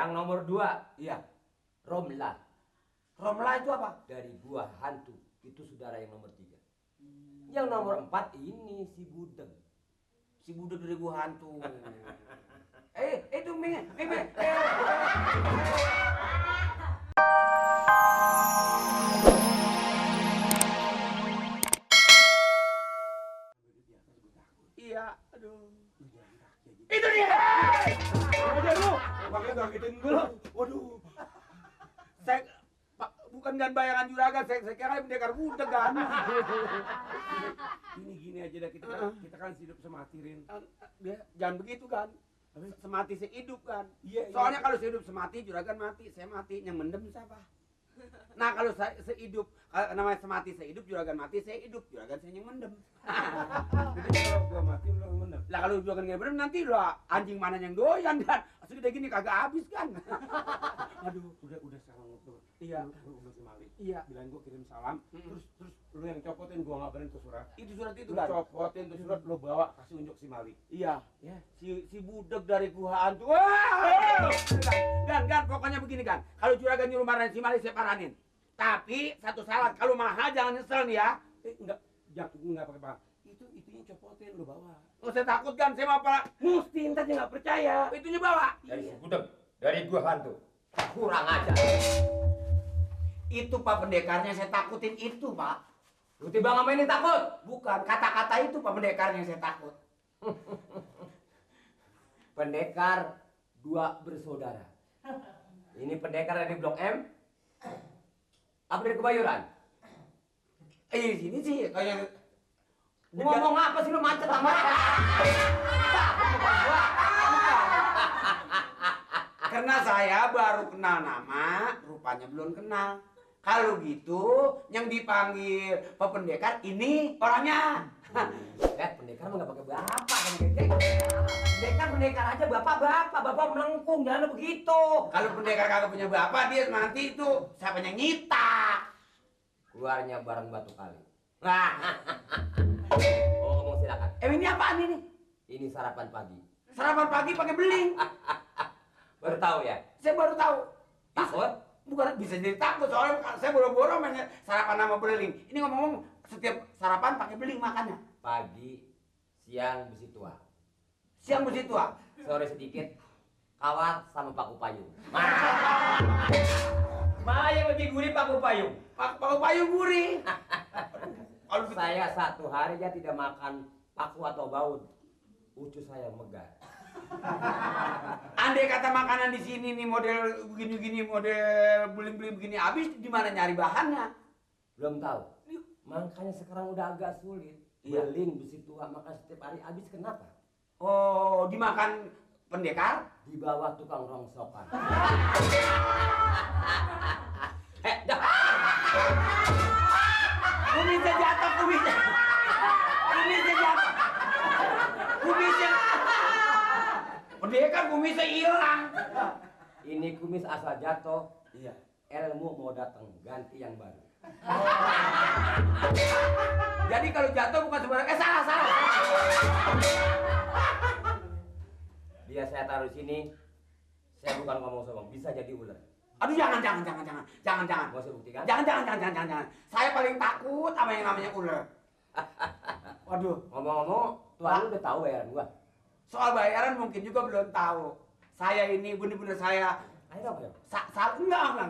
Yang nomor 2, Iya. Romla. Romla itu apa? Dari gua hantu. Itu saudara yang nomor 3. Yang nomor 4 ini si Budeg. Si Budeg dari gua hantu. Itu Ming. Iya, aduh. Itu dia. Aja lu. Makanya ngagetin gua. Waduh. Saya bukan kan bayangan juragan, saya kira pendekar budeg kan. Gini aja dah kita kan hidup semati Rin. Jangan begitu kan. Semati saya hidup kan. Iya. Soalnya kalau saya hidup semati, juragan mati, saya mati. Yang mendem siapa? Nah kalau saya sehidup, namanya semati saya hidup, juragan mati saya hidup, juragan saya yang mendem. Jadi kalau gua mati lu yang menang. Lah kalau juragan nggak mendem nanti lah anjing mana yang doyan kan. Segede gini kagak habis kan. Aduh, udah sekarang tuh. Iya. Lu si Mali. Iya. Bilang gua kirim salam, terus lu yang copotin gua ngabarin tuh surat. Itu surat itu Lu kan. copotin tuh surat, lu bawa kasih unjuk si Mali. Iya. Ya. Si Budeg dari guhaan tuh. Wah! Gan, pokoknya begini kan. Kalau juragan nyuruh marahin si Mali saya paranin. Tapi satu syarat, kalau mahal jangan nyesel nih ya. Enggak pakai bang. Itunya copotin lu bawa. Nggak saya takut kan, saya mau apa? Mesti entar dia nggak percaya. Itunya bawa. Dari si Budeg. Dari gua hantu. Kurang aja. Itu Pak pendekarnya saya takutin itu Pak. Lu tiba ngamainin takut? Bukan, kata-kata itu Pak pendekarnya saya takut. Pendekar 2 bersaudara. Ini pendekar dari Blok M. Apa dari Kebayoran? Di sini sih kayak Ngomong apa sih lu macet sama? karena saya baru kenal nama, rupanya belum kenal. Kalau gitu, yang dipanggil Pak Pendekar ini orangnya. Pendekar mah nggak pakai bapak kan pendekar aja bapak melengkung jangan begitu. Kalau pendekar kagak punya bapak, dia nanti itu siapa yang nyita. Keluarnya bareng batu kali. Nah, Ngomong silakan. ini apaan ini? Ini sarapan pagi. Sarapan pagi pakai beling. Baru tahu ya? Saya baru tahu. Takut? Bukan bisa jadi takut soalnya saya boro-boro main sarapan sama beling. Ini ngomong-ngomong setiap sarapan pakai beling makannya. Pagi, siang besi tua. Siang besi tua. Sore sedikit kawat sama paku payung. Mana yang lebih gurih paku payung? Paku payung gurih. Kalau saya 1 hari aja tidak makan paku atau baut, ucus saya megar. Andai kata makanan di sini nih model begini-begini, model beling-beling begini habis, di mana nyari bahannya? Belum tahu. Makanya sekarang udah agak sulit. Iya. Beling besi tua makan setiap hari habis kenapa? Oh, dimakan pendekar? Di bawah tukang rongsokan. Dah. Kumisnya jatuh, kumisnya. Kumisnya jatuh. Kumisnya. Pendekar kumisnya hilang. Ini kumis asal jatuh. Iya. Ilmu mau datang, ganti yang baru. Jadi kalau jatuh bukan sembarang. Salah. Dia saya taruh sini. Saya bukan ngomong sombong, bisa jadi ular. Aduh jangan. Mau saya buktikan? Jangan. Saya paling takut sama yang namanya ular. Waduh, Ngomong-ngomong, Tuhan lu udah tahu bayaran gua. soal bayaran mungkin juga belum tahu. Saya ini bener-bener saya Ayo dong, ayo.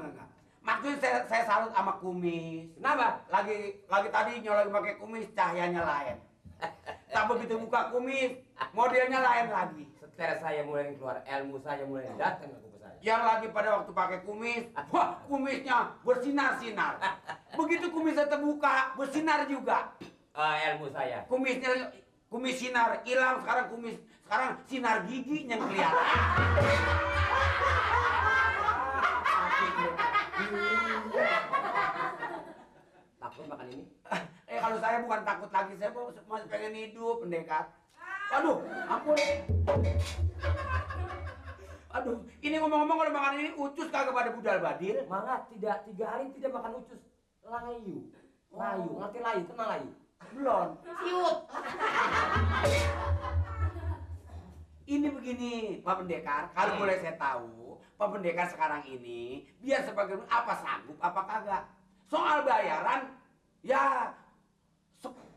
enggak. Maksudnya saya salut sama kumis. Kenapa? Lagi tadi lagi pakai kumis cahayanya lain. Tak begitu buka kumis modelnya lain lagi. Setelah saya mulai keluar, ilmu saya mulai datang ke kuping saya. Yang lagi pada waktu pakai kumis, wah kumisnya bersinar-sinar. Begitu kumisnya terbuka, bersinar juga. Ilmu saya. Kumis sinar hilang, sekarang sinar gigi yang kelihatan. Takut makan ini? Kalau saya bukan takut lagi, saya masih pengen hidup, pendekar. Aduh, ampun. Aduh, ini ngomong-ngomong kalau makan ini ucus kagak pada budal badil. Malah tidak 3 hari tidak makan ucus. Layu. Ngerti layu? Kenal layu? Belum. Siut. Ini begini. begini, Pak Pendekar, kalau boleh saya tahu, Pak Pendekar sekarang ini biar sebagai apa sanggup apa kagak. Soal bayaran, ya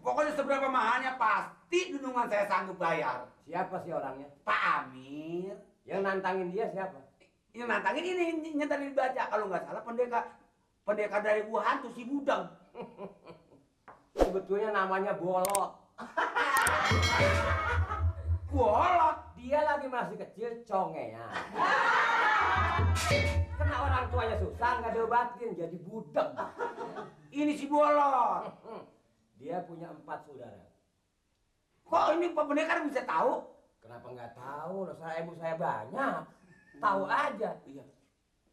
pokoknya seberapa mahalnya pasti Dudungan saya sanggup bayar. Siapa sih orangnya? Pak Amir, Yang nantangin dia siapa? yang nantangin ini tadi dibaca kalau nggak salah pendekar dari gua hantu si Budang. Sebetulnya namanya Bolot. Bolot. Dia lagi masih kecil, congean. Kena orang tuanya susah, nggak diobatin, jadi budek. Ini si Bolot. Dia punya 4 saudara. Kok ini Pak Pendekar bisa tahu? Kenapa nggak tahu? Loh, saya ibu saya banyak. Tahu aja. Iya.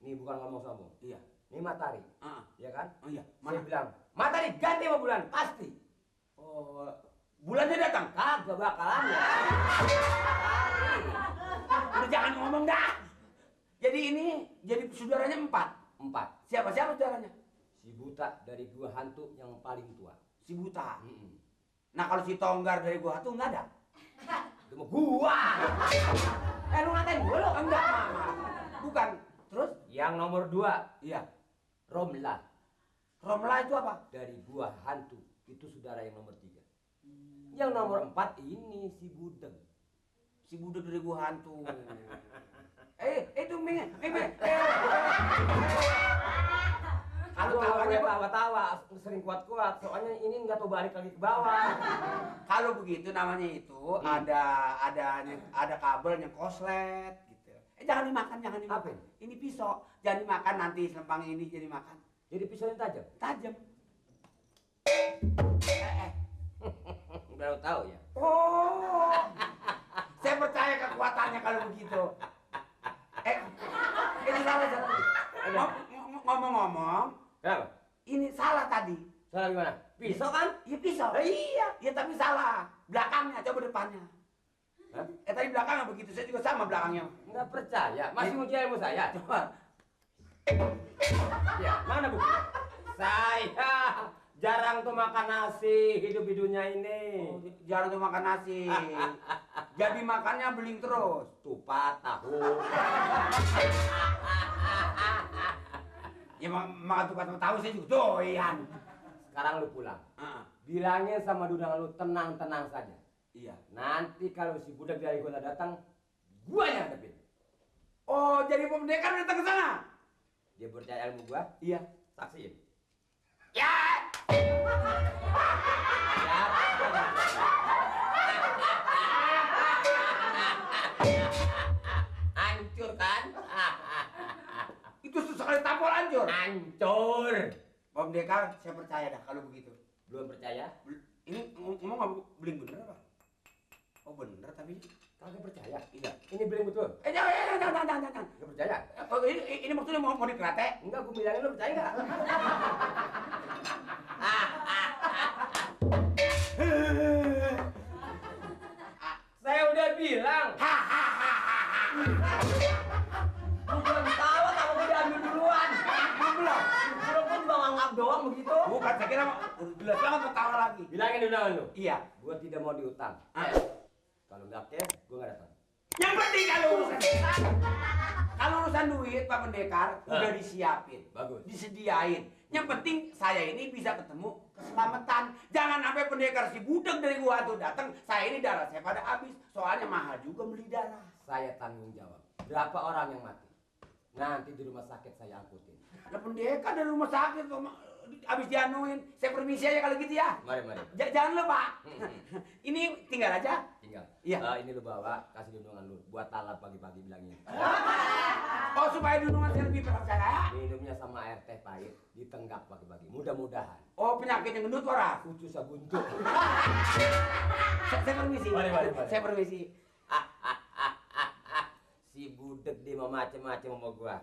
Nih bukan ngomong sombong. Iya. Ini Matahari, Ah, ya kan? oh iya. Saya Mana? bilang, Matahari ganti sama bulan, pasti. Oh, bulannya datang. Kagak bakalan ya. Udah jangan ngomong dah. Jadi ini jadi saudaranya 4. 4. Siapa saudaranya? Si Buta dari gua hantu yang paling tua. Si Buta. Mm-mm. Nah kalau si Tonggar dari gua hantu nggak ada. Itu mah gua. Lu ngatain gua lu? Enggak, Mama. Bukan. Terus? Yang nomor 2, Iya. Romla Romla itu apa? dari gua hantu. Itu saudara yang nomor 3. Yang nomor 4 ini si Budeng. Si Budek dari gua hantu. Itu Kalau Gua tawanya boleh tawa-tawa, sering kuat-kuat. Soalnya ini nggak tahu balik lagi ke bawah. kalau begitu namanya itu ada kabel yang koslet gitu. Jangan dimakan, jangan dimakan. Apa? Ini pisau, jangan dimakan nanti selempang ini jadi makan. Jadi pisaunya tajam. Tajam. Baru tahu ya. Oh, saya percaya kekuatannya kalau begitu. Ini salah satu. Ngomong-ngomong, Kenapa? ini salah tadi. Salah gimana? Pisau kan? Iya pisau. Iya. Iya tapi salah. Belakangnya, coba depannya. Hah? Tadi belakangnya begitu, saya juga sama belakangnya. Nggak percaya. Masih uji ilmu saya. Coba. Ya, mana buktinya? Saya jarang tuh makan nasi hidup-hidupnya ini. Oh, jarang tuh makan nasi. Jadi makannya beling terus. Tupat, tahu. Ya makan tupat sama tahu saya juga doyan. Sekarang lu pulang. Ah, Bilangin sama Dudang lu tenang-tenang saja. iya. Nanti kalau si budak dari gua datang, gua yang hadapin. Oh, jadi Pendekar datang ke sana? Dia percaya ilmu gua, Iya. saksiin. Ya. Hancur kan? Itu sekali tampol hancur. Hancur. Pendekar, saya percaya dah kalau begitu. Belum percaya? Ini ngomong nggak beling bener apa? Oh bener tapi. Kagak percaya? Iya. Ini beling betul. Jangan. Gak percaya? Oh, ini maksudnya mau dikerate? Enggak, gua bilangin lu percaya nggak? Saya udah bilang. Lu belum tahu kalau gua diambil duluan. Belum. Belum pun bang anggap doang begitu. Bukan, saya kira udah jelas banget ketawa lagi. Bilangin undangan lu. Iya. Gua tidak mau diutang. Ah. Kalau nggak cash, gua nggak datang. Yang penting kalau urusan duit Pak Pendekar udah disiapin, Bagus. disediain. Yang penting saya ini bisa ketemu keselamatan. Jangan sampai Pendekar si budek dari gua tuh datang, saya ini darah saya pada habis. Soalnya mahal juga beli darah. Saya tanggung jawab. Berapa orang yang mati? Nanti di rumah sakit saya angkutin. Ada Pendekar dari rumah sakit tuh, habis dianuin. Saya permisi aja kalau gitu ya. Mari, mari. Jangan lupa. Ini tinggal aja. Tinggal. Iya. Ini lu bawa, kasih dundungan lu. Buat talap pagi-pagi bilangin. Oh supaya dundungan saya lebih percaya. Minumnya sama air teh pahit, ditenggak pagi-pagi. Mudah-mudahan. Oh penyakit yang gendut orang. Kucu sabuntuk. Saya permisi. Mari. Saya permisi. Si budek dia mau macem-macem sama gua.